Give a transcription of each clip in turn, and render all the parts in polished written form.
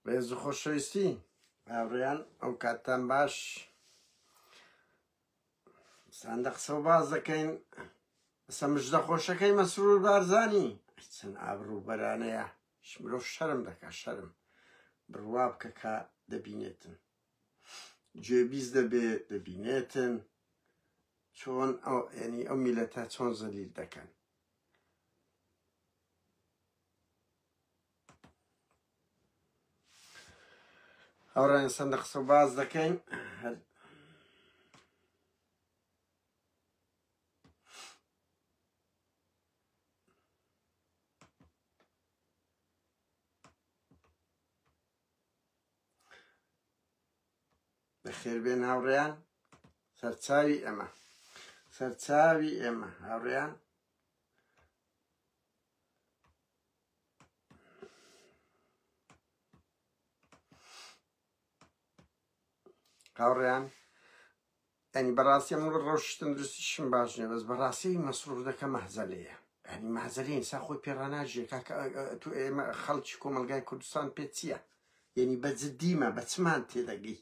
ڕێز و خۆشەویستی هاوڕێیان ئەو کاتتان باش ساندە قسە و باز دەکەین ئەسە مژدە خۆشەکەی مەسرور بارزانی چەند ئابڕوو بەرانەیە مرۆڤ شەرم دەکا شەرم بڕوا بکە کە دەبینێتن گوێبیست دەبێ دەبینێتن چۆن ئەو ینی ئەو میلەتە چۆن زەلیل دەکەن هاوڕێیان سەندە قسە و باز دەکەین هەر بەخێربێن هاوڕێیان سەرچاوی ئێمە سەرچاوی ئێمە هاوڕێیان هاوڕێیان ئەنی بەڕاستی من ڕەوشی تەندروستیشم باش نییە بەس بەڕاستی مەسرور دەکە مەهزەلەیە ئەنی مەهزەلەیە ئینسان خۆی پێڕاناژیە کاکە تو ئێمە خەڵکی کۆمەڵگای کوردستان پێ چییە یعنی بە جدیمە بە چمان تێدەگەی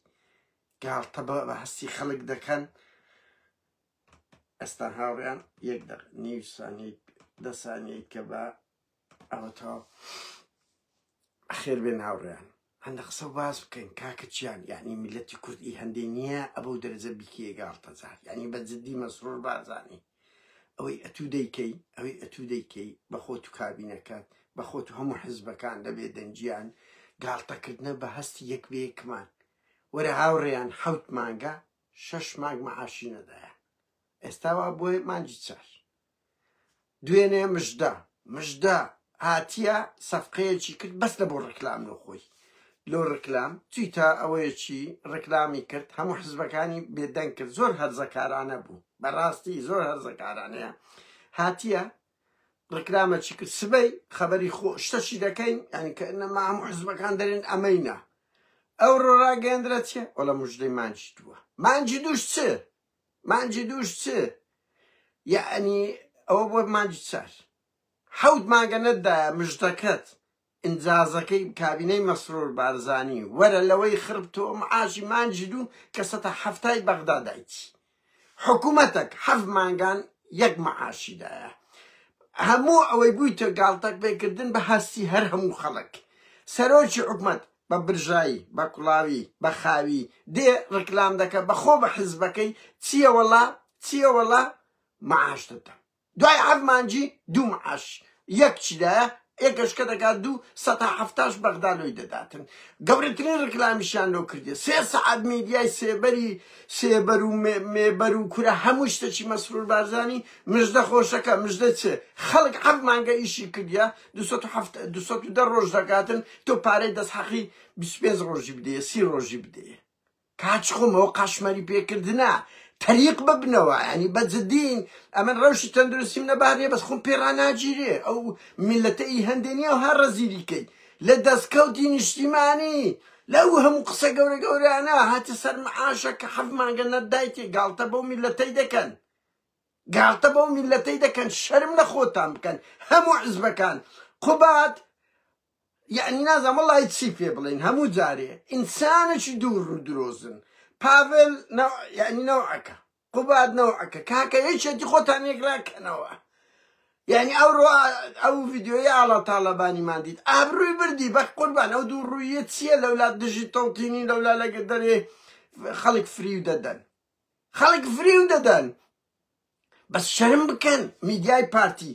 گاڵتە بە هەستی خەڵک دەکەن ئێستا هاوڕیان یەک دەق نیو سانی دە سانیەی کە بە ئەوە تەواو خێر بێن هاوڕێیان هەندە قسە و باس بکەین کاکە چیان یعنی میلەتی کورد ئی هەندێ نییە ئەبەو دەرەجە بیکەیە گاڵتەجار یعنی بە جدی مەسرور بارزانی ئەوەی ئەتوو دەیکەی ئەوەی ئەتوو دەیکەی بە خۆت و کابینەکەت بە خۆت و هەموو حزبەکان لە بێدەنگیان گاڵتەکردنە بە هەستی یەک بە یەکمان وەرە هاوڕێیان حەوت مانگە شەش مانگ مەعاشی نەدایە ئێستا وا بۆیە مانگی چار دوێنێ مژدە مژدە هاتیە سەفقەیەکی کرد بەس لە بۆ ڕکلام لۆ خۆی لۆ ڕکلام چیتە ئەوەیەکی ڕکلامی کرد هەموو حزبەکانی بێدەنگ کرد زۆر هەرزەکارانە بوو بەڕاستی زۆر هەرزەکارانەیە هاتیە ڕکلامە چی کرد سبەی خەبەری خۆ شتەچی دەکەین یعنی کە نەما هەموو حزبەکان دەرێن ئەمەینە ئەو ڕۆ ڕاگەندرا چیە وەڵا مژدەی مانجی دووە مانجی دووش چ مانجی دووش چ یەعنی ئەوە بۆ مانجی چار حەوت مانگە نەتدایە مژدەکەت ئینجازەکەی کابینەی مەسرور بارزانی وەرە لەوەی خڕب تۆ معاشی مانجی دوو کە سەتا حەفتای بەغدا دایتی حکوومەتەک حەف مانگان یەک معاشی دایە هەموو ئەوەی بوویتە گاڵتەک پێکردن بە هەستی هەر هەموو خەڵک سەرۆکی حکومەت بە برژایی بە کوڵاوی بە خاوی دێ ڕکلام دەکە بە خۆ بە حزبەکەی چییە وەڵا چییە وەڵا معاش دەدەم دوای حەف مانگی دوو معاش یەک چیدایە یەکەشکە دەکات دوو سەتا حەفتاش بەغدا لۆی دەداتن گەورەترین ڕکلامیشیان لۆ کردێ سێ سەعات میدیای سێبەری سێبەر و مێبەر و کورە هەموو شتەکی مەسرور بارزانی مژدە خۆشەکە مژدە چ خەڵک حەف مانگە ئیشی کردیە 210 ڕۆژ دەکاتن تۆ پارەی دەست حەقی 25 ڕۆژی بدەیە 30 ڕۆژی بدەیە کاچ خۆم ئەوە قەشمەری پێکردنە تەریق ببنەوە ینی بە جدین ئەمن ڕەوشی تەندروستیم نەبار نیە بەس خۆم پێ ڕاناگیرێ ئەو میلەتە ئی هەندێ نییە و هەر ڕەزیلی کەی لە دەستکەوتی نیشتیمانی لەو هەموو قسە گەورە گەورانە هاتە سەر معاشە کە حەف مانگە نەدایتێ گاڵتە بەو میلەتەی دەکەن گاڵتە بەو میلەتەی دەکەن شەرم لە خۆتان بکەن هەموو حزبەکان قوباد یەعنی نازانم وەڵی چی پێ بڵێین هەموو جارێ ئینسانێکی دوور و درۆزن پاڤێل یعنی نەوعەکە قوباد نەوعەکە کاکە یەکێتی خۆتان یەکلا کەنەوە یعنی ئەو ڕۆ ئەو ڤیدیۆی ئاڵا تاڵەبانیمان دیت ئابرووی بردی بە قوربان ئەو دوو ڕوویە چییە لەولا دژی تەوتینی لەولا لەگە دەرێ خەڵک فریو دەدەن خەڵک فریو دەدەن بەس شەرم بکەن میدیای پارتی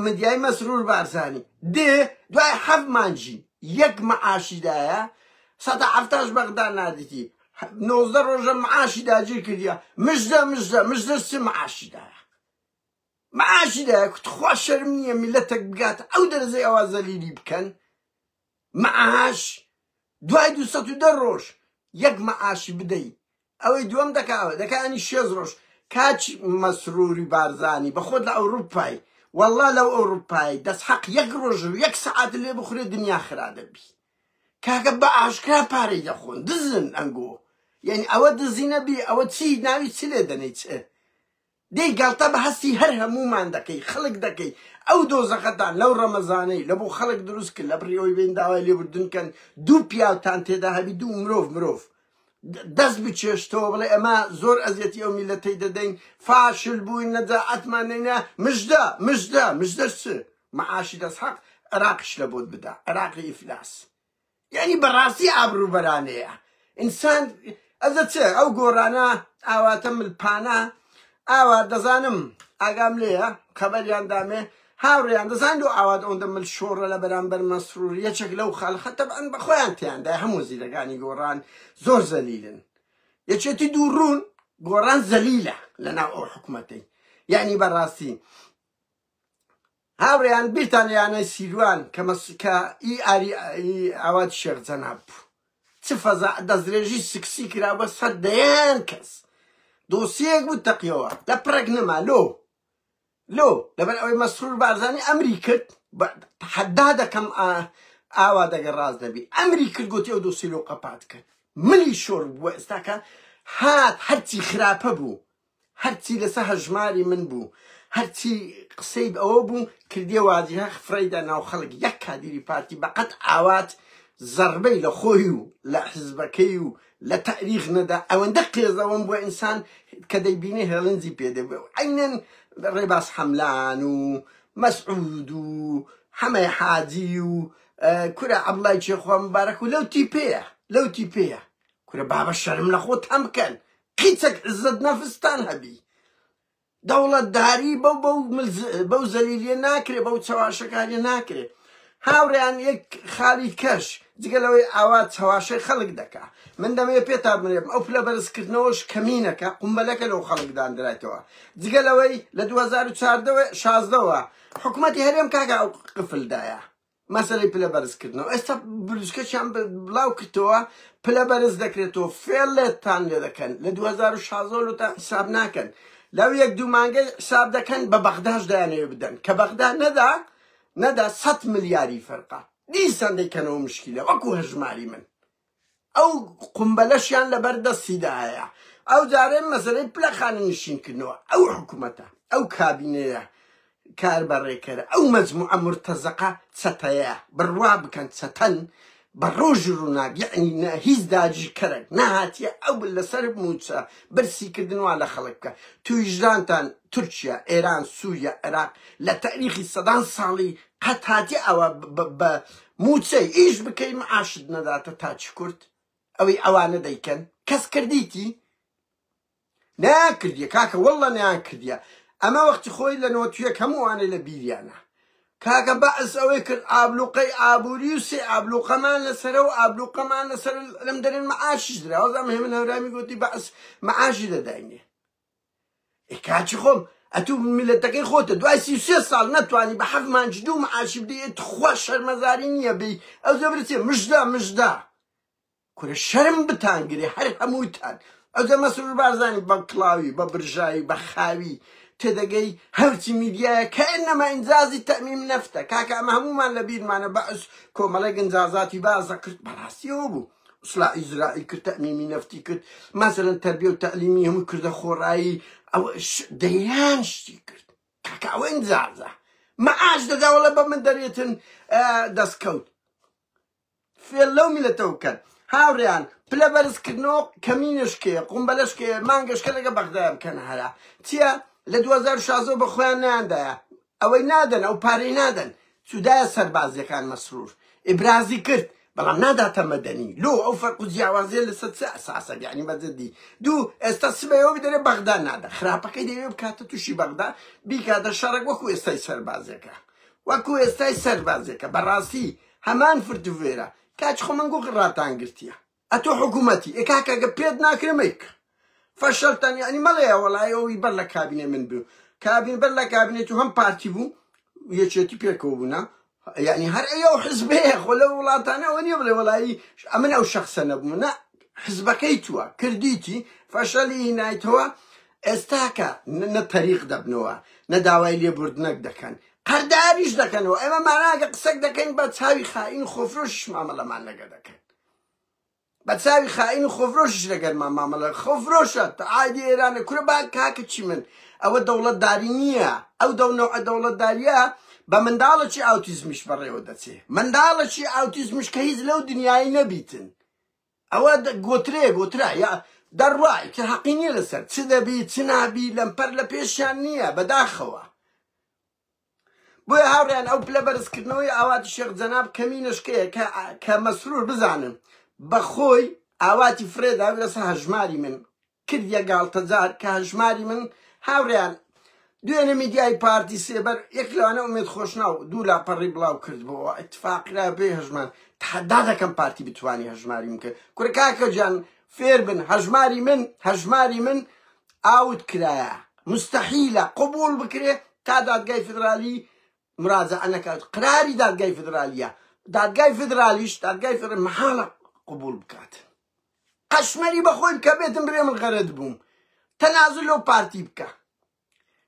میدیای مەسرور بارزانی دێ دوای حەف مانگی یەک معاشی دایە سەدا حەفتاش بەغدا نادیتی نۆزدە ڕۆژە معاشی داگیر کردیە مژدە مژدە مژدە چ معاشی دایە معاشی دایە کوتخوا شەرم نییە میلەتێک بگات ئەو دەرەجەی ئەوە زەلیلی بکەن معاش دوای 210 ڕۆژ یەک معاشی بدەی ئەوەی دووەم دەکا ئەوە دەکا ئەنی شێست ڕۆژ کاک مەسروری بارزانی بەخۆت لە ئەوروپای واللە لەو ئەوروپای دەست حەق یەک ڕۆژ و یەک سەعات لێ بخورێ دنیا خرا دەبی کاکە بە ئاشکرا پارەی دەخۆن دزن ئەنگۆ یعنی ئەوە دزی نەبی ئەوە چی ناوی چ لێ دەنێی چ؟ دەی گاڵتە بە هەستی هەر هەموومان دەکەی خەڵک دەکەی ئەو دۆزەخەتان لەو ڕەمەزانەی لە بۆ خەڵک دروست کرد لە بڕی ئەوەی بێن داوای لێبوردن کەن دوو پیاوتان تێدا هەبی دوو مرۆڤ مرۆڤ دەست بچێشتەوە بڵێ ئەمە زۆر ئەزیەتی ئەو میلەتەی دەدەین فاشل بووین نەجاعەتمان نەینا مژدە مژدە مژدەش چ معاشی دەست حەق عێراقیش لە بۆت بدا عێراقی ئیفلاس یعنی بەڕاستی ئابروبەرانەیە ئینسان ئەزە چ ئەو گۆڕانە ئاواتە ملپانە ئاوا دەزانم ئاگام لێیە خەبەریان دامێ هاوڕێیان دەزان لۆ ئاوات ئەوەندە مل شۆڕە لە بەرامبەر مەسرور یەکێک لەو خەڵخە تەبعەن بە خۆیان تیاندا هەموو زیرەکانی گۆڕان زۆر زەلیلن یەکێتی دوو ڕوون گۆڕان زەلیلە لەناو ئەو حکومەتەی یعنی بەڕاستی هاوڕێیان بیرتان لە یانەی سیروان کە مەس کە ئی ئاری ئی ئاوات شێخ جەناب بوو چ فەزا دەستدرێژی سکسی کرا بە سەر دەیان کەس دۆسیەک بوو تەقیەوە لە پڕێک نەما لۆ لۆ لەبەر ئەوەی مەسرور بارزانی ئەمری کرد تەحەدا دەکەم ئاوا دەگەر ڕاست نەبی ئەمری کرد گوتی ئەو دۆسی لۆ قەپات کرد ملی شۆڕ بووە ئێستاکە هات هەرچی خراپە بوو هەرچی لەسەر هەژماری من بوو هەرچی قسەی ئەوە بوو کردیە واجهە فڕێیدا ناو خەڵک یەک کادیری پارتی بەقەد ئاوات زەڕبەی لە خۆی و لە حزبەکەی و لە تاریخ نەدا ئەوەندە قێزەوەم بووە ئینسان کە دەیبینێ هێڵنجی پێ دەبێ عەینەن ڕێباز حەملان و مەسعود و حەمەی حاجی و کورە عەبڵای چێخوا مبارەک و لەو تیپەیە لەو تیپەیە کورە بابە شەرم لە خۆتان بکەن قیچەک عزت نەفستان هەبی دەوڵەتداری بەو بەو بەو زەلیلیە ناکرێ بەو چەواشەکاریە ناکرێ هاوڕێیان یەک خالی کەش جگە لەوەی ئاوا چەواشەی خەڵک دەکا من دەمەوێ پێتان بڵێم ئەو پلە بەرزکردنەوەش کەمینەکە قومبەلەکە لەو خەڵک داندرایتەوە جگە لەوەی لە 2014 شازدەوە حکوومەتی هەرێم کاکە ئەو قفلدایە مەسەلەی پلە بەرز کردنەوە ئێستا بروسکەشیان بڵاو کردەوە پلە بەرز دەکرێتەوە فێڵێتان لێ دەکەن لە 2016 لۆتان حساب ناکەن لەو یەک دوو مانگەی حساب دەکەن بە بەغداش دەیانەوێ بدەن کە بەغدا نەدا نەدا 100 ملیاری فەرقە دیسان دەیکەنەوە مشکیلە وەکو هەژماری من ئەو قومبەلەشیان لەبەر دەستیدایە ئەو جارێ مەسەلەی پلە خانەنشین کردنەوە ئەو حکوومەتە ئەو کابینەیە کار بەڕێکەرە ئەو مەجموعە مرتەزەقە چەتەیە بڕوا بکەن چەتەن بە ڕۆژی ڕووناک یەعنی نە هیچ داگیرکەرەک نەهاتیە ئەو لەسەر موچە برسی کردن وا لە خەڵک بکە تویژدانتان تورکیا ئێران سوریا عێراق لە تاریخی سەدان ساڵی قەت هاتیە ئەوە بە موچەی ئیش بکەی معاشت نەداتە تاکی کورد ئەوەی ئەوانە دەیکەن کەس کردیتی نەیان کردیە کاکە واللە نەیان کردیە ئەمە وەختی خۆی لە نۆتویەک هەموو ئەوانەی لە بیریانە کاکە بەعس ئەوەی کرد ئابلوقەی ئابووری و سێ ئابلوقەمان لەسەرە و ئابلوقەمان لەسەر لەم دەرێن معاشیش درا وەزام هێمن هەورامی گوتی بەعس معاشی دەداینێ ئێ کاکی خۆم ئەتوو میلەتەکەی خۆتە دوای 33 ساڵ نەتوانی بە حەفت مانج دوو معاشی بدەی ئێ تخوا شەرمەزاری نییە بی ئەو زەبرە چیە مژدە مژدە کورە شەرم بتانگرێ هەر هەمووتان ئەوجا مەسرور بارزانی بە کڵاوی بە برژاوی بە خاوی تێدەگەی هەرچی میدیایە کە ئینەما ئینجازی تەمیم نەفتە کاکە ئەمە هەموومان لە بیرمانە بەعس کۆمەڵێک ئینجازاتی بازە کرد بەڕاستیەوە بوو ئیسلاحی زراعی کرد تەمیمی نەفتی کرد مەسەلەن تەربیە و تەعلیمی هەموو کردە خۆڕایی ئەوە دەیان شتی کرد کاکە ئەوە ئینجازە مەعاش دەدا وەڵە بە من دەرێتن دەستکەوت فێڵ لەو میلەتەو بکەن هاوڕێیان پلە بەرز کردنەوە کەمینەشکەیە قومبەلەشکەیە مانگەشکە لەگە بەغدایە بکەن هەرا چیە لە 2016 بە خۆیان نەیاندایە ئەوەی نادەن ئەو پارەی نادەن چودایە سەربازیەکان مەسرور ئیبرازی کرد بەڵام ناداتە مەدەنی لۆ ئەو فەرق و جیاوازیە لەسەر چ ئەساسە یعنی بەجدی دوو ئێستا سبەیەوە بدەرێ بەغدا نادا خراپەکەی دەیەوێ بکاتە تووشی بەغدا بیکاتە شەڕێک وەکو ئێستای سەربازیەکە وەکو ئێستای سەربازیەکە بەڕاستی هەمان فرت و فێرە کاک خۆ من گوق ڕاتان گرتیە ئەتۆ حکومەتی ئێ کاکە گە پێت ناکرێ مەیکە فەشەلتان یعنی مەڵێ وەڵای ئەوی بەر لە کابینێ من بوو کابین بەر لە کابینێت و هەم پارتی بوو یەکێتی پێکەوە بوونا یعنی هەر ئەو حزبەیە خۆ لەو وڵاتانە ئەوە نییە بڵێ وەڵایی ئەمن ئەو شخصە نەبوو نا حزبەکەی تووە کردیتی فەشەلی هینایتەوە ئێستاکە نە تەریق دەبنەوە نە داوای لێبوردنەک دەکەن قەرداریش دەکەنەوە ئێمە ماناگە قسەک دەکەین بە چاوی خائین خۆفرۆشیش مامەڵەمان لەگە دەکەن. بە چاوی خائین و خۆفرۆشیش لەگەرمان مامەڵە خۆفرۆشە عایدی ئێرانە کورە با کاکە چی من ئەوە دەوڵەتداری نییە ئەو دەو نەوعە دەوڵەتداریە بە منداڵەکی ئاوتیزمیش بەڕێوە دەچێ منداڵەکی ئاوتیزمیش کە هیچ لەو دنیای نەبیتن ئەوە گۆترێ گۆترا یا دەڕوا ئیتر حەقی نییە لەسەر چ دەبی چ نابی لەمپەر لە پێشیان نییە بەداخەوە. بۆیە هاوڕێیان ئەو پلە بەرزکردنەوەی ئاواتی شێخ جەناب کەمینەشکەیە کە کە مەسرور بزانن بە خۆی ئاواتی فرێدا لەسەر هەژماری من کردیە گاڵتەجار کە هەژماری من هاوڕێیان دوێنێ میدیای پارتی سێبەر یەک لەوانە ئومێد خۆشناو دوو لاپەڕی بڵاو کردبەوە اتفاقرا بێ هەژمان تحدا دەکەم پارتی بتوانی هەژماری من کرد کورە کاکە گیان فێر بن هەژماری من هەژماری من ئاوت کرایە مستحیلە قبوڵ بکرێ تا دادگای فیدرالی مراجعە نەکات قراری دادگای فیدرالیە دادگای فیدرالیش دادگای فیدرالی مەحاڵە قبوڵ بکات قەشمەری بەخۆی بکە بێتم برێ من غەرەت بووم تەنازل لۆ پارتی بکە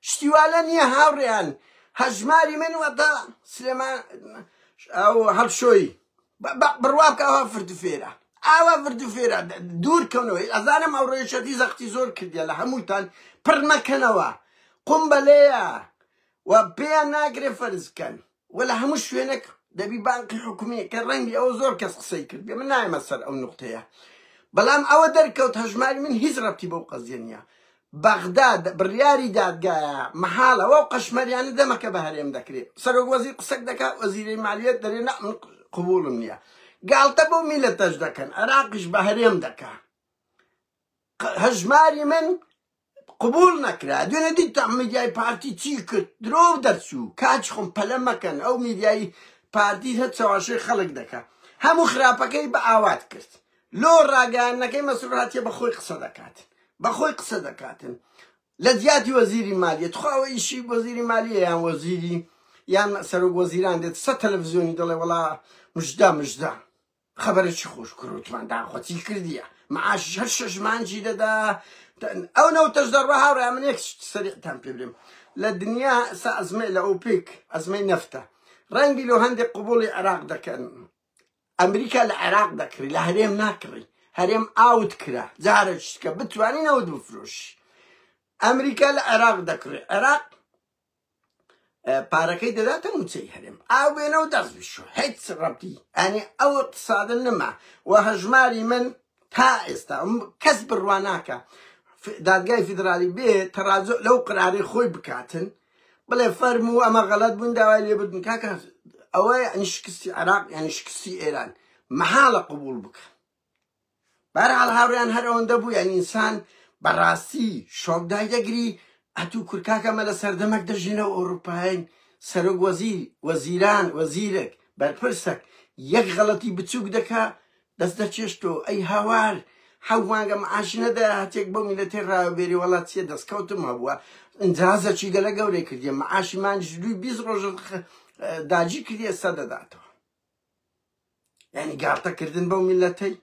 شتی والە نییە هاوڕێیان هەژماری من وەتا سلێمان ئەو هەڵشۆی بڕوا بکە ئەوە فردوفێرە ئاوا فردوفێرە دوور کەونەوەی ئەزانم ئەو ڕێشەتی زەختی زۆر کردیە لە هەمووتان پڕ مەکەنەوە قومبەلەیە و پێیان ناکرێ فەرز بکەن و لە هەموو شوێنێک دەبی بانقی حکومی کە ڕەنگی ئەوە زۆر کەس قسەی کرد بێ من نایەمە سەر ئەو نوقتەیە بەڵام ئەوە دەرکەوت هەژماری من هیچ ڕەبتی بەو قەزیە نییە بەغدا بڕیاری دادگایە مەحاڵە ئەو قەشمەریانە دەمەکە بە هەرێم دەکرێت سەرۆک وەزیر قسەک دەکات وەزیری مالیەت دەرێ نا من قبوڵم نییە گاڵتە بەو میلەتەش دەکەن عێراقیش بە هەرێم دەکا هەژماری من قبوڵ نەکرا دوێنێ دیتتان میدیای پارتی چی کرد درۆ دەرچوو کاچ خۆم پەلە مەکەن ئەو میدیای پارتی هەر چەواشەی خەڵک دەکا هەموو خراپەکەی بە ئاوات کرد لۆ ڕاگەیاندنەکەی مەسرور هاتیە بە خۆی قسە دەکات بە خۆی قسە دەکاتن لە جیاتی وەزیری مالیە تخوا ئەوە ئیشی وەزیری مالیە یان وەزیری یان سەرۆک وەزیران دێت سە تەلەڤزیۆنی دەڵێ وەڵا مژدە مژدە خەبەرێکی خۆش کروتمان داخۆ چی کردیە معاش هەر شەش مانگی دەدا ئەو نەوتەش دەڕوا هاوڕێ من یەک سەریعتان پێ بلێم لە دنیا سا ئەزمەی لە ئۆپیک ئەزمەی نەفتە ڕەنگی لۆ هەندێک قوبوڵی عێراق دەکەن ئەمریکا لە عێراق دەکڕی لە هەرێم ناکڕی هەرێم ئاوت کرا جارێکشکە بتوانی نەوت بفرۆشی ئەمریکا لە عێراق دەکڕی عێراق پارەکەی دەداتە موچەی هەرێم ئاو بێنە و دەست بشۆ هیچ ڕەبتی ئەنی ئەو اقتصادە نما و هەژماری من تا ئێستا کەس بڕوا ناکە دادگای فیدرالی بێ تەراجع لەو قراری خۆی بکاتن بڵێ فەرموو ئەمە غەلەت بوون داوای لێبوردن کاکە ئەوە یعنی شکستی عێراق یعنی شکستی ئێران مەحاڵە قبوڵ بکە بەهەرحاڵ هاوڕێیان هەر ئەوەندە بوو یانی ئینسان بەڕاستی شۆک دایدەگری ئەتوو کور کاکە ئەمە لە سەردەمەک دەژین لەو ئەوروپاین سەرۆک وەزیر وەزیران وەزیرێک بەرپرسەک یەک غەڵەتی بچووک دەکا دەست دەچێشتۆ ئەی هاوار حەو مانگە معاش نەدایە هەتێک بەو میلەتەی ڕاوێری وەڵا چیە دەستکەوتم هەبووە ئینجازەکی گەلە گەورەی کردیە معاشی مانگیش دووی 20 ڕۆژ داگیر کردیە ئێستا دەداتەوە یعنی گاڵتەکردن بەو میلەتەی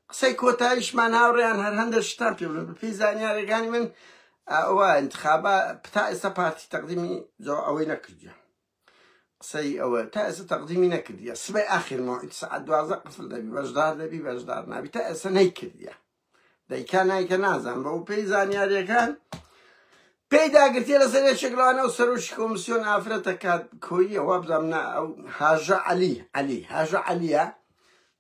قسەی کۆتاییشمان هاوڕێیان هەر هەندێک شتان پێ بڵێم بەپێی زانیاریەکانی من ئەوە انتخابا تا ئێستا پارتی تەقدیمی زۆ ئەوەی نەکردیە قسەی ئەوە تا ئێستا تەقدیمی نەکردیە سبەی ئاخر مەوعید سەعات 12 قفل دەبی بەشدار دەبی بەشدار نابی تا ئێستا نەیکردیە دەیکا نایکە نازان بەو پێی زانیاریەکان پێی داگرتیە لەسەر یەکێک لەوانە و سەرۆکی کۆمسیۆن ئافرەتە کات کۆییە وابزانم نا ئەو هاژە عەلی عەلی هاژە عەلیە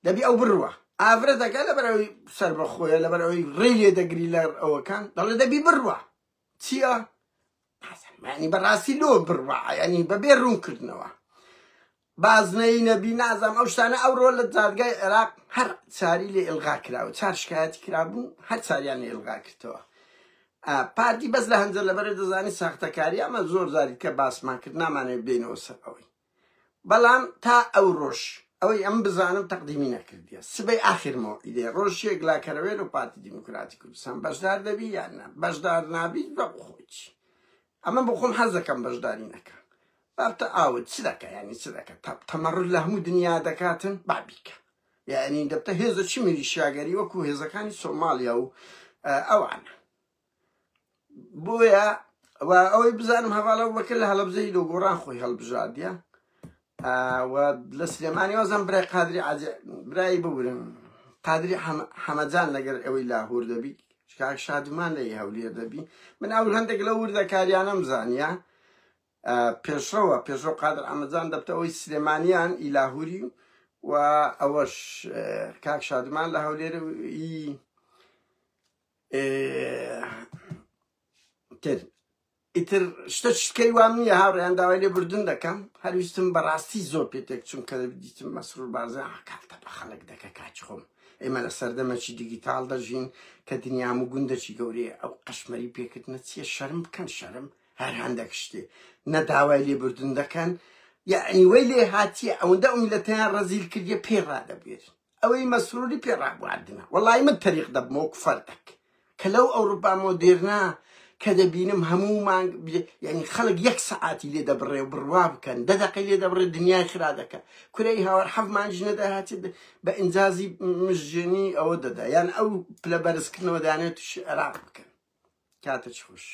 دەبی ئەو بڕوە ئافرەتەکە لەبەرەوەی سەربەخۆیە لەبەرەوەی ڕێی لێ دەگری لە ئەوەکان دەڵێ دەبی بڕوە چییە ینی بەڕاستی لۆ بڕوا ینی بەبێ ڕوونکردنەوە بازنەی نەبی نازام ئەو شتانە ئەوڕۆ لە دادگای عێراق هەر چاری لێ ئلغا کراوە چار شکایەتی کرابوو هەر چاریان لێ ئلغا کردەوە پارتی بەس لە هەنجە لەبەرێ دەزانی ساختەکاری ئەمە زۆر زاری کە باسمان کرد نامانەوێت بێینەوە سەر ئەوەی بەڵام تا ئەو ڕۆژ ئەوەی ئەم بزانم تەقدیمی نەکردیە سبەی ئاخر مەوعیدێ ڕۆژێک لاکەرەوێت و پارتی دیموکراتی کوردستان بەشدار دەبی یان نا بەشدار نابی بە خۆی ئەمە بۆ خۆم حەز دەکەم بەشداری نەکە بابتە ئاوت چ دەکە ینی چ دەکە تەمەڕ لە هەموو دنیا دەکاتن با بیکە یعنی دەبتە هێزە چی میلیشیاگەری وەکو هێزەکانی سۆماڵیا و ئەوانە بۆیە و ئەوەی بزانم هەواڵە بەکر لە هەڵەبجەی لۆ گۆڕان خۆی هەڵبژاردیە و لە سلێمانی وازم برای قادری عاجی برای ببورن. قادری حەمەجان لەگەر ئەوەی لاهور دەبی، کاک شادومان لە هەولێر دەبی. من ئەو هەندێک لەو وردەکاریانەم زانیە. پێشڕەوە، پێشڕەو قادر حەمەجان دەبتە ئەوەی سلێمانیان ئی لاهوری و ئەوەش کاک شادومان لە هەولێر ئی تر. ئیتر شتە شتکەی وام نییە هاوڕێیان، داوای لێبوردن دەکەم. هەرویستم بەڕاستی زۆر پێ تێک چووم کە دیتم مەسرور بارزان کاڵتە بە خەڵک دەکە. کاچ خۆم ئێمە لە سەردەمەکی دیگیتاڵ دەژین کە دنیام و گوندەکی گەورەیە، ئەو قەشمەری پێکردنە چییە؟ شەرم بکەن، شەرم. هەر هەندێک شتێ نە داوای لێبوردن دەکەن، یعنی وەی لێ هاتیە ئەوەندە ئەو میلەتەیان ڕەزیل کردیە پێ ڕادەبوێرن. ئەوەی مەسروری پێ ڕابواردنە، وەڵی من تەریق دەبمەوە وەکو فەردەک کە لەو ئەوروپا مۆدێرنا کە دەبینم هەموو مانگ یعنی خەڵک یەک سەعاتی لێ دەبڕێ و بڕوا بکەن دە دەقەی لێ دەبڕێ دنیای خرا دەکە. کورەی هاوار حەف مانگیش نەدەهاتێت بە ئینجازی مژێنی ئەوە دەدا، یان ئەو پلە بەرزکردنەوە دانێت تووشی عێراق بکەن. کاتە چ خوش.